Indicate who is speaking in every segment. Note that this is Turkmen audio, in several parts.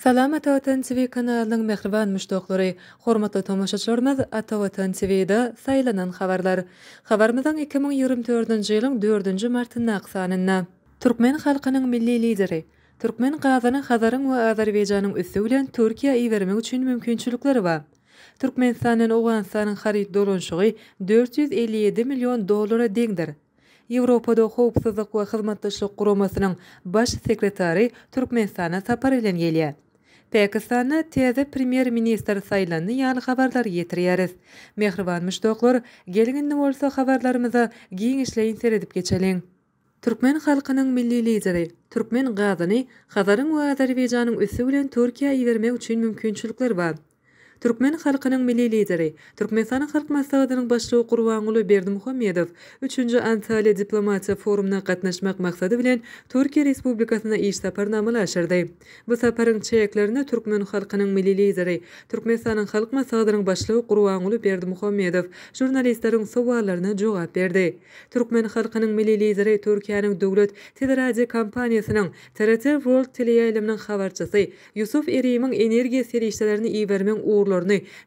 Speaker 1: Salam Ata Watan TV kanalynyň mähriban muşdaklary, hormatly tomaşaçylarymyz Ata Watan TV-da saýlanan habarlar. Habarymyzyň 2024-nji ýylyň dördünji martyndaky sanynda. Türkmen halkynyň Milli Lideri, Türkmen gazyny Hazaryň we Azerbaýjanyň üsti bilen Türkiýä ibermek üçin mümkinçilikleri bar. Türkmenistandan Owganystanyň haryt dolanyşygy 457 million dollara deňdir. Ýewropada Howpsuzlyk we Hyzmatdaşlyk Guramasynyň Baş sekretary Türkmenistana sapar bilen gelýär. Pakistanda täze premýer-ministr saýlandy ýaly habarlary ýetirýäris. Mähriban muşdaklar, geliň indi bolsa habarlarymyza giňişleýin seredip geçeliň. Türkmen halkynyň Milli Lideri, türkmen gazyny Hazaryň we Azerbaýjanyň üsti bilen Türkiýä ibermek üçin mümkinçilikler bar. Türkmen halkynyň Milli Lideri, Türkmenistanyň Halk Maslahatynyň Başlygy Gurbanguly Berdimuhamedow üçünji Antalýa diplomatiýa forumyna gatnaşmak maksady bilen Türkiýe Respublikasyna iş saparyny amala aşyrdy. Bu saparyň çäklerinde türkmen halkynyň Milli Lideri, Türkmenistanyň Halk Maslahatynyň Başlygy Gurbanguly Berdimuhamedow žurnalistleriň sowallaryna jogap berdi. Türkmen halkynyň Milli Lideri Türkiýäniň döwlet teleradiokompaniýasynyň TRT World teleýaýlymynyň habarçysy Ýusuf Erimiň energiýa serişdelerini ibermegiň ugurlaryny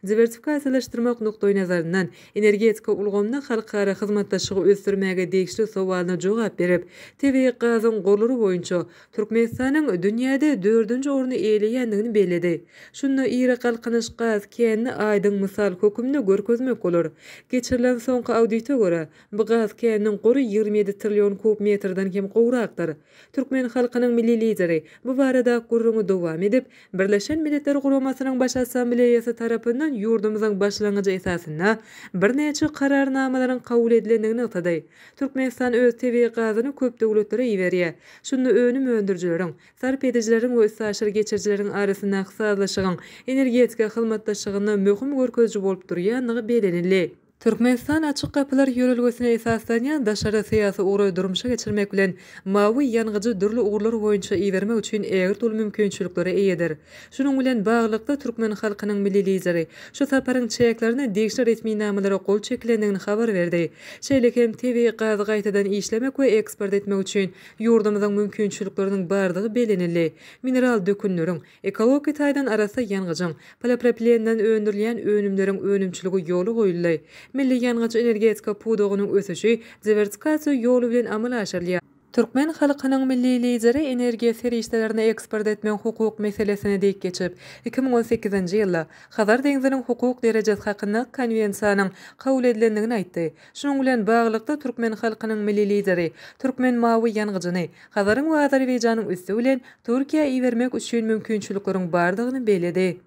Speaker 1: diwersifikasiýalaşdyrmak nukdaýnazaryndan energetika ulgamynda halkara hyzmatdaşlygy ösdürmäge degişli sowalyna jogap berip, tebigy gazyň gorlary boýunça Türkmenistanyň dünýäde dördünji orny eýeleýändigini belledi. Şunda iri Galkynyş gaz känini aýdyň mysal höküminde görkezmek bolar. Geçirilen soňky audite görä, bu gaz käniniň gory 27 trillion kub metrden hem gowrakdyr. Türkmen halkynyň Milli Lideri bu barada gürrüňi dowam edip, Birleşen Milletler Guramasynyň Baş Assambleýasy tarapyndan ýurdumyzyň başlangyjy esasynda birnäçe Kararnamalaryň kabul edilendigini nygtady. Türkmenistan öz tebigy gazyny köp döwletlere iberýär. Şunda önüm öndürijileriň, sarp edijileriň we üstaşyr geçirijileriň arasyndaky sazlaşygyň energetika hyzmatdaşlygynda möhüm görkeziji bolup durýandygy bellenildi. Türkmenistan Açyk gapylar ýörelgesine esaslanýan daşary syýasy ugry durmuşa geçirmek bilen, mawy ýangyjy dürli ugurlar boýunça ibermek üçin ägirt uly mümkinçiliklere eýedir. Şunuň bilen baglylykda, türkmen halkynyň Milli Lideri şu saparyň çäklerinde degişli resminamalara gol çekilendigini habar berdi. Şeýle hem tebigy gazy gaýtadan işlemek we eksport etmek üçin ýurdumyzyň mümkinçilikleriniň bardygy bellenildi. Mineral dökünleriň, Ekologik taýdan arassa ýangyjyň, poliproplenden öndürilýän önümleriň önümçiligi ýola goýuldy. Milli ýangyç-energetika pudagynyň ösüşi diwersifikasiýa ýoly bilen amala aşyrylýar. Türkmen halkynyň Milli Lideri energiýa serişdelerini eksport etmegiň hukuk meselesine dek geçip, 2018-nji ýylda Hazar deňziniň hukuk derejesi hakyndaky Konwensiýanyň kabul edilendigini aýtdy. Şunuň bilen baglylykda, türkmen halkynyň Milli Lideri türkmen mawy ýangyjyny Hazaryň we Azerbaýjanyň üsti bilen Türkiýä ibermek üçin mümkinçilikleriň bardygyny belledi.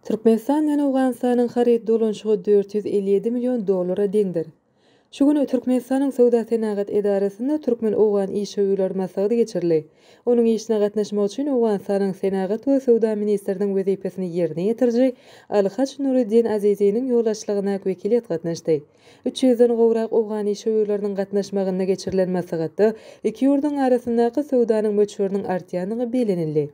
Speaker 1: Türkmenistan bilen Owganystanyň haryt dolanyşygy 457 million dollara deňdir. Şu gün Türkmenistanyň Söwda-senagat edarasynda türkmen-owgan işewürler maslahaty geçirildi. Onuň işine gatnaşmak üçin Owganystanyň Senagat we söwda ministriniň wezipesini ýerine ýetiriji Alhaç Nureddin Aziziniň ýolbaşçylygyndaky wekiliýet gatnaşdy. Üç ýüzden gowrak owgan işewürleriniň gatnaşmagynda geçirilen maslahatda iki ýurduň arasyndaky söwdanyň möçberiniň artýandygy bellenildi.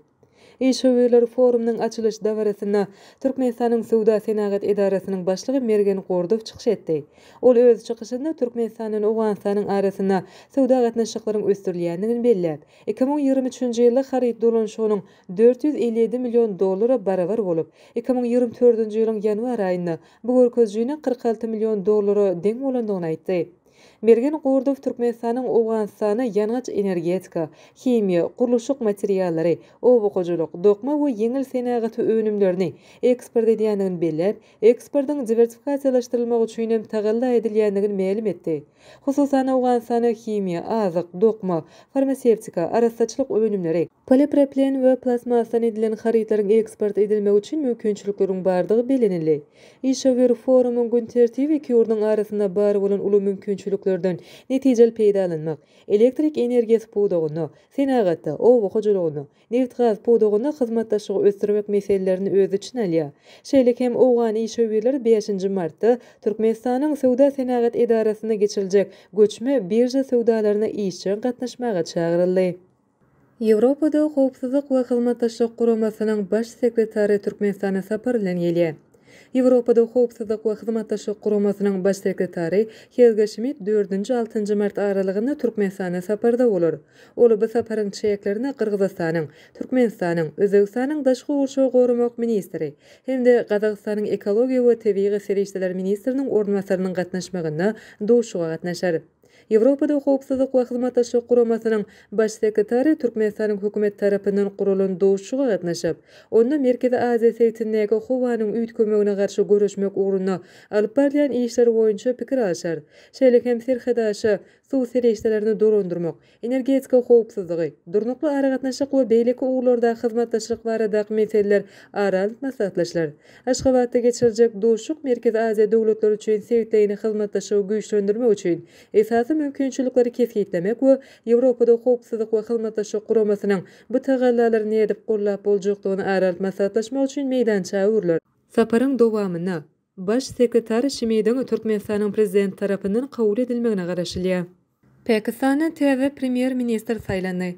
Speaker 1: Işewürler forumynyň açylyş dabarasynda Türkmenistanyň Söwda-senagat edarasynyň başlygy Mergen Gordow çykyş etdi. Ol öz çykyşynda Türkmenistan bilen Owganystanyň arasynda söwda gatnaşyklaryň ösdürilýändigini belläp, 2023-nji ýylda haryt dolanyşygynyň 457 million dollara barabar bolup, 2024-nji ýylyň ýanwar aýynda Bu görkezijiniň 46 million dollara deň bolandygyny aýtdy. Mergen Gurdow Türkmenistanyň Owganystana ýangyç-energetika, himiýa, gurluşyk materiallary, oba hojalyk, dokma we ýeňil senagaty önümlerini eksport edýändigini belläp, eksportyň diwersifikasiýalaşdyrylmagy üçin hem tagalla edilýändigini mälim etdi. Hususan, Owganystana himiýa, azyk, dokma, farmasewtika, arassaçylyk önümleri, polipropilen we plastmasdan edilen harytlaryň eksport edilmegi üçin mümkinçilikleriň bardygy bellenildi. Işewür forumyň gün tertibi iki ýurduň arasynda bar bolan uly mümkinçiliklerden netijeli peýdalanmak, elektrik energiýasy pudagynda, senagatda, oba hojalygynda, nebitgaz pudagynda hyzmatdaşlygy ösdürmek meselelerini öz içine alýar. Şeýle hem owgan işewürleri bäşinji martda Türkmenistanyň Söwda-senagat edarasynda geçiriljek göçme birža söwdalaryna işjeň gatnaşmaga çagyryldy. Ýewropada Howpsuzlyk we Hyzmatdaşlyk Guramasynyň Baş sekretary Türkmenistana sapar bilen gelýär. Ýewropada Howpsuzlyk we Hyzmatdaşlyk Guramasynyň Baş sekretary Helge Şmid dördünji-altynjy mart aralygynda Türkmenistana saparda bolar. Ol bu saparyň çäklerinde Gyrgyzystanyň, Türkmenistanyň, Özbegistanyň daşky gurşawy goramak ministri hem-de Gazagystanyň ekologiýa we tebigy serişdeler ministriniň orunbasarynyň gatnaşmagynda duşuşyga gatnaşar. Ýewropada Howpsuzlyk we Hyzmatdaşlyk Guramasynyň Baş sekretary Türkmenistanyň Hökümeti tarapyndan guralan duşuşyga gatnaşyp, onda Merkezi Aziýa sebitindäki howanyň üýtgemegine garşy göreşmek ugrunda alyp barylýan işler boýunça pikir alşar. Şeýle hem serhetaşa suw serişdelerini dolandyrmak, Energetika howpsuzlygy, durnukly aragatnaşyk we beýleki ugurlardaky hyzmatdaşlyk baradaky meseleler ara alnyp maslahatlaşylar. Aşgabatda geçiriljek duşuşyk Merkezi Aziýa döwletleri üçin sebitleýin hyzmatdaşlygy güýçlendirmek üçin esasy mümkinçilikleri kesgitlemek we Ýewropada Howpsuzlyk we Hyzmatdaşlyk Guramasynyň bu tagallalary nädip gollap boljakdygyny ara alyp maslahatlaşmak üçin meýdança öwrüler. Saparyň dowamynda Baş sekretar Şmidiň Türkmenistanyň Prezidenti tarapyndan kabul edilmegine garaşylýar. Pakistanda täze premýer-ministr saýlandy.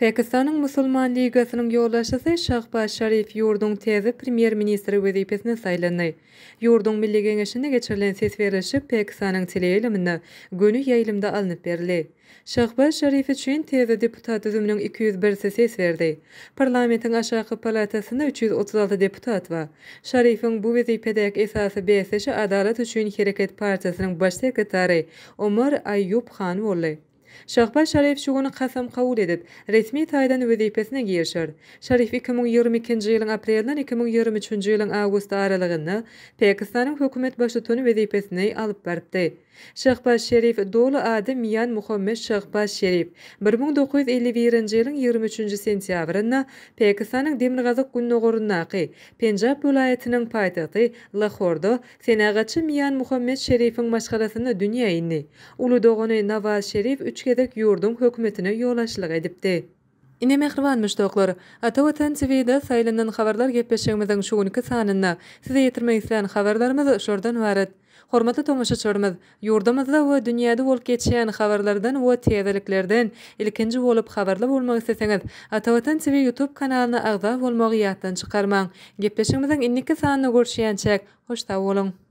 Speaker 1: Pakistanyň Musulman ligasynyň ýolbaşçysy Şahbaz Şarif ýurduň täze premýer-ministri wezipesine saýlandy. Ýurduň Milli Geňeşinde geçirilen ses berlişik Pakistanyň teleýaýlymynda göni ýaýlymda alnyp berildi. Şahbaz Şarif üçin täze deputat düzüminiň 201-si ses berdi. Parlamentiň aşaky palatasynda 336 deputat bar. Şarifiň bu wezipedäki esasy bäsdeşi Adalat üçin hereket partiýasynyň baş sekretary Omar Aýýub Han boldy. Şahbaz Şarif şu gün kasam kabul edip, resmi taýdan wezipesine girişer. Şarif 2022-nji ýylyň aprelinden 2023-nji ýylyň awgusty aralygynda Pakistanyň hökümet baştutany wezipesini alyp barypdy. Şahbaz Şerif, doly ady Miýan Muhammet Şahbaz Şerif, 1951-nji ýylyň 23-nji sentýabrynda Pakistanyň demirgazyk-gündogaryndaky Penjap welaýatynyň paýtagty Lahorda senagatçy Miýan Muhammet Şerifiň maşgalasynda dünýä indi. Uly dogany Nawaz Şerif üç gezek ýurduň hökümetine ýolbaşçylyk edipdi. Ine mähriban muşdaklar, Ata Watan TVda saýlanan habarlar gepleşigimiziň şu günki sanynda size ýetirmek islän habarlarymyz şulardan ybarat. Hormatly tomaşaçylarymyz, ýurdumyzda we dünýäde bolup geçýän habarlardan we täzeliklerden ilkinji bolup habarly bolmak isleseňiz, Ata Watan TV YouTube kanalyna agza bolmagy ýatdan çykarmaň. Gepleşigimiziň indiki sanynda görüşýänçäk, hoş sag boluň!